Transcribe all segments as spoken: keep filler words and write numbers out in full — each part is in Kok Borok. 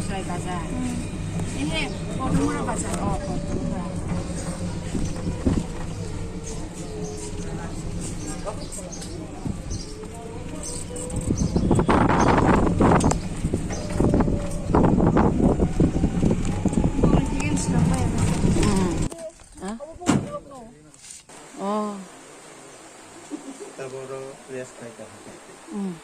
Sai bazar. Ehe, Kotumura bazar. Oh, Kotumura. Oh. Taboro rest khai ta. Hmm.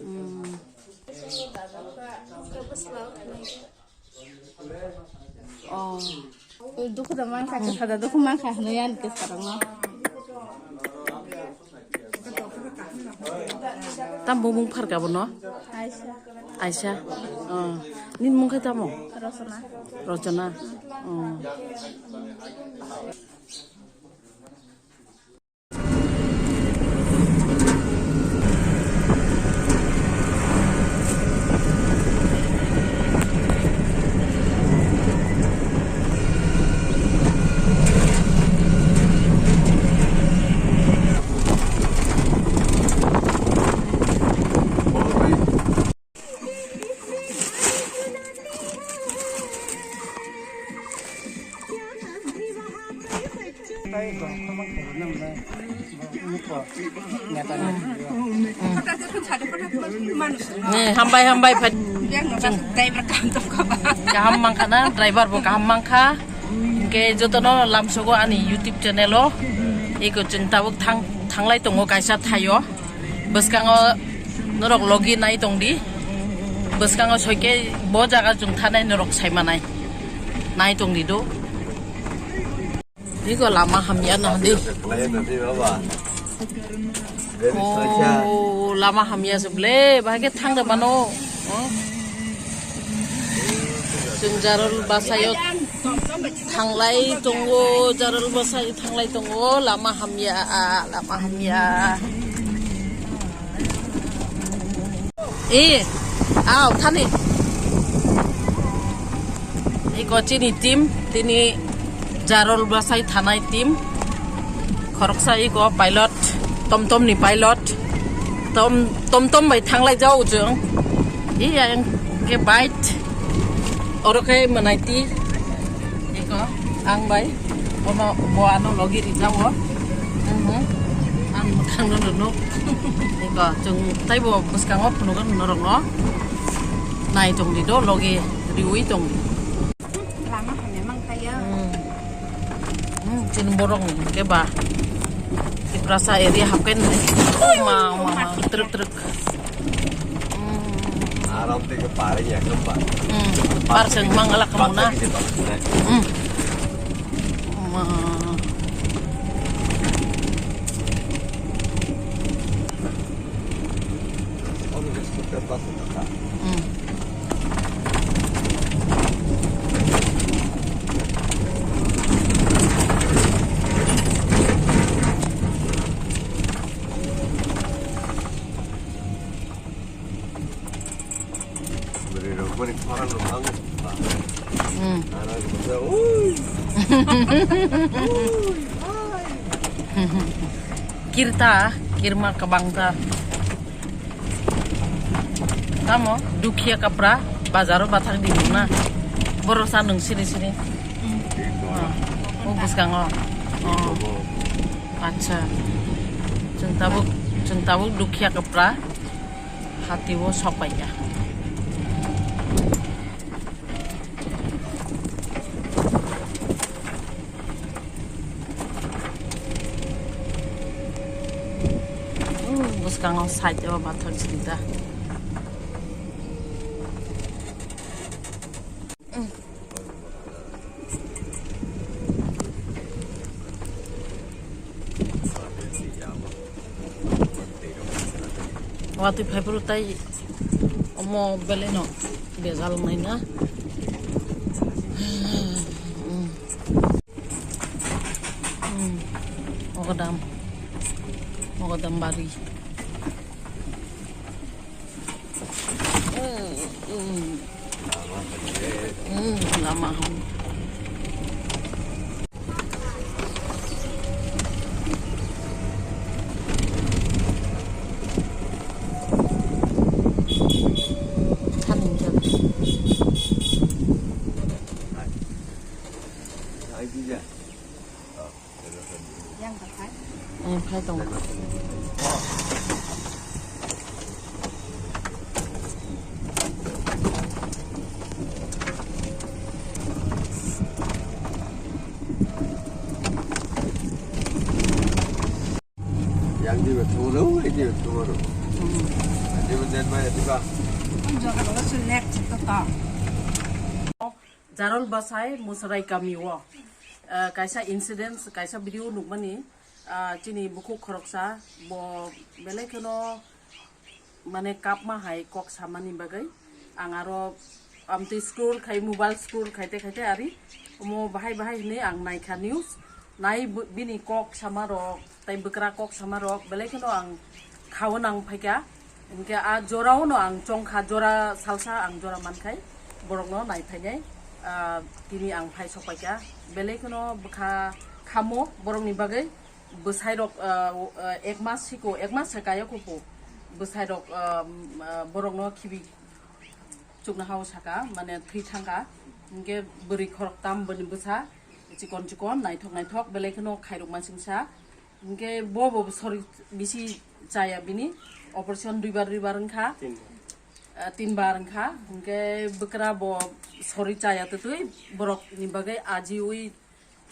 Hmm. Oh. Dukhu da mankha, kwthar da dukhu mankha hwnwi ani kwcharo no. Tam bumung pharka bono? Aisa. Aisa. Oh. Nini mung khe tamo? Rosona. Rosona. Oh. Eh, hambai, hambai, phai. Kaham mankha na, driver bo kaham mankha. Hwnkhe jotono lamsogo ani YouTube channel o. Eko chwng tabuk thang, thanglai tongo kaisa thaio. Bwskango norok logi nai tongdi. Bwskango soike bo jaga chwng thanai norok saimanai. Nai tongdi do. Iko lama hamya na di. Oh, lama hamya se ble, bahai khe thang da mano. Oh. Chwng Jarol basayo thanglai tongo, Jarol basayo thanglai tongo, lama hamya, lama hamya. Eh, aw, thani. Iko chini team, tini Jarol bwsai thanai team. Khoroksa iko pilot, tomtom ni pilot. Tom, tomtom bai thanglai jao chwng. Iya, yang ke bike. Oro khe manaiti. Iko, ang bai. Bono, bo ano logi rijao. Mhm. Ang mwkhang no nuk. Iko, chwng taibo bwskango phunugo norokno. Nai tongdi do, logi riui tongdi. Lama hamya mang kaya. Hmm. Hmm, chini borok ni hwnkhe ba Tiprasa area hapkhe nai. Oh, ma, ma, ma, truk, truk. Hmm. Aram tei ke pare ya kemba. Hmm. Par seng mangala kemuna. Hmm. Ma. Hmm. Hmm. Kirta, kirma kabangta. Tamo, dukhiya kapra, bazaro bathang di na. Borok sa nung sini sini. Hmm. Ah, o bwskango. Oh. Acha. Chwng tabuk, chwng tabuk dukhiya kapra. Hati o sok pai ya. Bwskango side o bathang sida. Watwi phaiphuru tai omo belai no bejal wngnai na. Mogodam, mogodam bari. Lama ham. Yang khai. Eh, khai tong. Yang di betul, ini betul. Di betul, di betul. Jarol Basai Musarai kami o, eh, kaisa incident, kaisa video nukmani, ah, chini bukhuk khoroksa, bo belai kheno mane kapma hai kok samani bagwi. Ang aro amtwi scroll khai, mobile scroll khaite khaite ari omo bahai bahai hinwi ang naikha news. Nai bo-, bini kok sama rok, tei bwkra kok sama rok, belai kheno ang khao nang phaikha. Hinkhe a jorao no ang chongkha, jora salsa ang jora mankhai, borokno nai phainai, ah, tini ang phai sokpaikha. Belai kheno bwkha khamo borokni bagwi, bwsai rok, ah, ah, ek mas siko, ek mas se kaya khupu bwsai rok, ah, ah, borokno khibi chukna hao saka, mane thwi thangkha. Hinkhe bwrwi khoroktam bini bwsa, chikon chikon, naithok naithok, belai kheno khairok mansingsa. Hinkhe bo bo sori bisi chaya bini, operation duibar duibar wngkha. Tinbar. Ah, tinbar wngkha. Hinkhe bwkra bo sori chaya twtwi borokni bagwi ajiui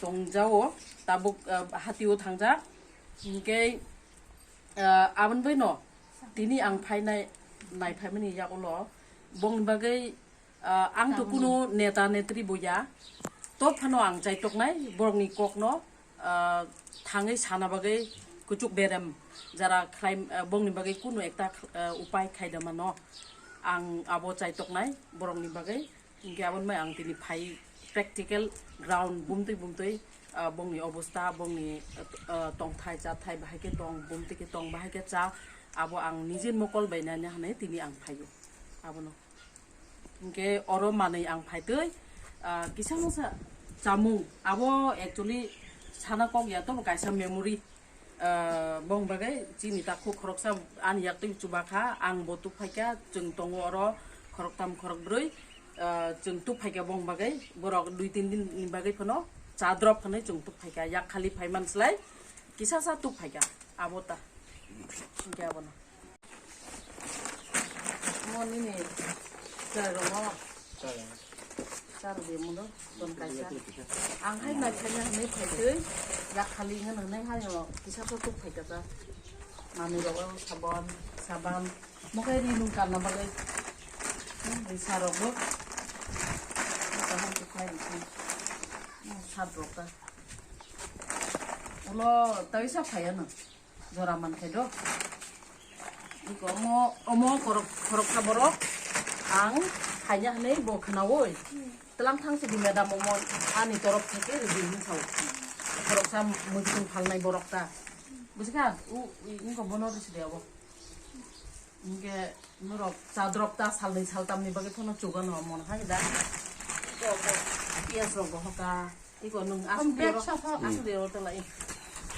tongjao, tabuk, ah, hatio thangjak. Hinkhe, ah, aboni bagwino tini ang phainai, nai phaimani yagulo bongni bagwi, ah, ang to kunu neta netri bo ya, to phano ang chaitoknai borokni kokno, ah, thangwi sana bagwi kuchuk berem jara khlai, ah, bongni bagwi kunu ekta, ah, upai khaidamano ang abo chaitoknai borokni bagwi. Hinkhe aboni bai ang tini phai practical ground bumtwi bumtwi, ah, bongni obosta, bongni, ah, tongthai chathai bahai khe tong, bumtwi khe tong, bahai khe cha, abo ang nijini mokol bai nani hwnwi tini ang phaio abono. Hinkhe oro manwi ang phaitwi, ah, kisa masa chamung, abo actually sana kok ya, tobo kaisa memory. Ah, bong bagwi chini takhuk khoroksa ani yaktwi chuba kha, ang bo tuk phaikha, chwng tongo oro khoroktam khorokbrwi, ah, chwng tuk phaikha bong bagwi, borok dui tin din ni bagwi phano cha drop hwnwi chwng tuk phaikha, yak khali phaiman slai kisa sa tuk phaikha, abo ta. Hinkhe abono. Mo nini chwrai rok mo. Chwrai. Chwrai de mo do, ton kaisa. Ang hai nai khaina hwnwi phaitwi, yak khali hwnwi hwnwi hai no kisa photo phaikha ta. Manwi rok o sabon, saban. Mo khai ri nung kanna bagwi. Hmm, ri sa rok bo. Mo kaham khe khai ri khe. Mo sat rok ta. Ulo tawi sa phaiya no. Jora man khai do. Iko omo, omo korok, korok kha borok. Ang khaina hwnwi bo khnaui. Tlang thang se di madam omo ani torop theke ridi hin sao. Korok sa muitung phalnai borok ta. Busi kha, u, i, iko bono risi de abo. Inge norok cha drop ta salnwi saltamni bagwi phano chugano mon hai da. Iko, iko, piyas rok bo hoka. Iko nwng aswk bek dero, safa. Aswk dero tala i.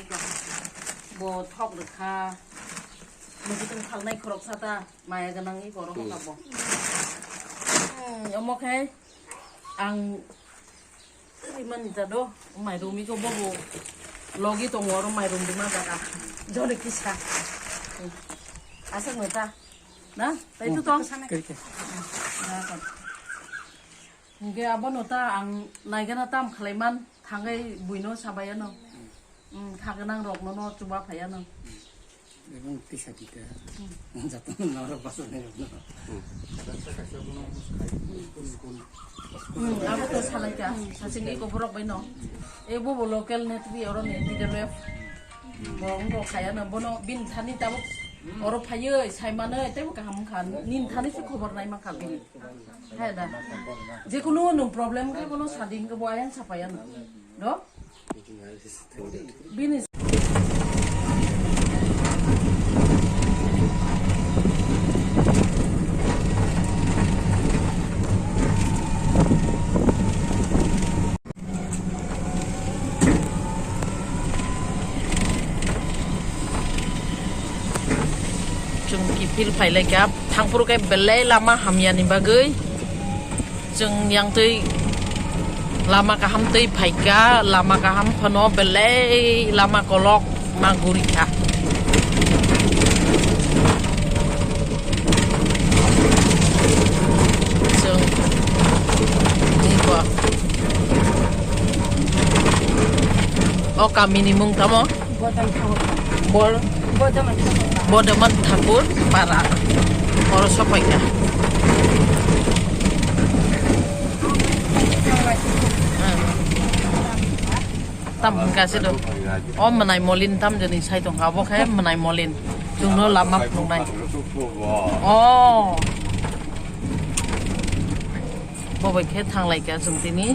Iko bo thok rwkha. Muitung phalnai khoroksa ta maya gwnang iko oro hoka bo. Hmm, omo khe ang rimani ta do, mairum iko bobo logi tongo oro mairum rima jaga. Jone kisa. Hmm. Aswk nwng ta. Na? Tai tu tong? Kiri, kiri. Na, tong. Hingke abono ta ang naigana tam khlaiman, thangai buino sabayano. Hmm, khaganang rokno no chuba phayano. Ebong tisa tita. Hmm. Jatno norok basonai rokno. Hmm, abo to salaika, sasingni koborok baino. E bobo local netri oroni T W F. Bo wngkha khayano, bono bini thani tabuk oro phaiwi saimanwi teibo kaham wngkha, nini thani se khobor naimankha bini. Hai da. Jekunu nwng problem khe bono sadi hwnkhe bo ayang saphaiya no. Do? Bini Chwng kiphil phailaikha, thangphuru khe belai lama hamyani bagwi chwng yangtwi Lama kaham tei phaikha, lama kaham phano belai lama kolok ma gurikha. Chwng ni bo. O kamini mung tamo? Bodam Thakur. Bor-, Bodam Thakur. Bodam Thakur para. Oro sopaikha. Hmm. Tam hwnkha se do. O mwnai molin tam jani sai tongkha, abo khe mwnai molin. Chwngno lama phunuknai. O. Bo bai khe thanglaikha chwng tini.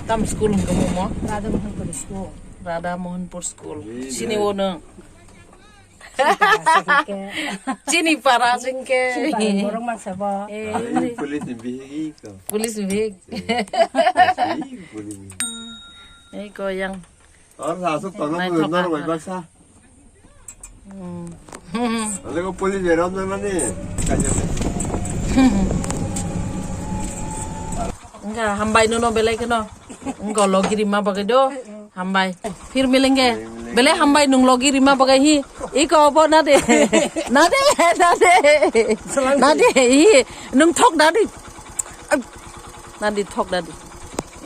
Tam school hwnkhe mo? Radha Mohanpur School. Radha Mohanpur School. Sini o nwng? Chini para singke. Chini para borok masa bo. Eh, police ni bihik ko. Police bihik. Police bihik. Ei ko yang. Or sa asuk tono. Nai mo thok nor apa? Bai baksa. Hmm. Ale ko police beram na mani. Enggak, hambai nono belai keno. Enggak logi rima bagai do. Hambai. Phir milenge. Bele hambai nung logi rima bagai hi. Iko obo nade. Nade, nade. Nade, hi. Nung thok nade. Nade thok nade.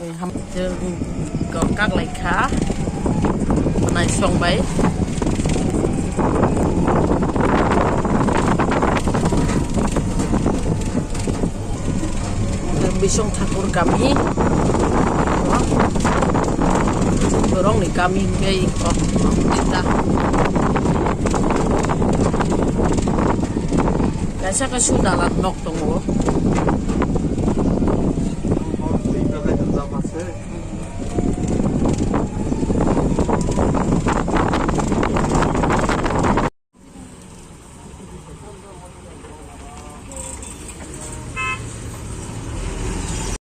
Eh, ham, ko kaklai kha. Nai song bai. Bisong Thakur kami. Borokni kami hwnkhe iko. Kaisa kaisa dalan nok tongo.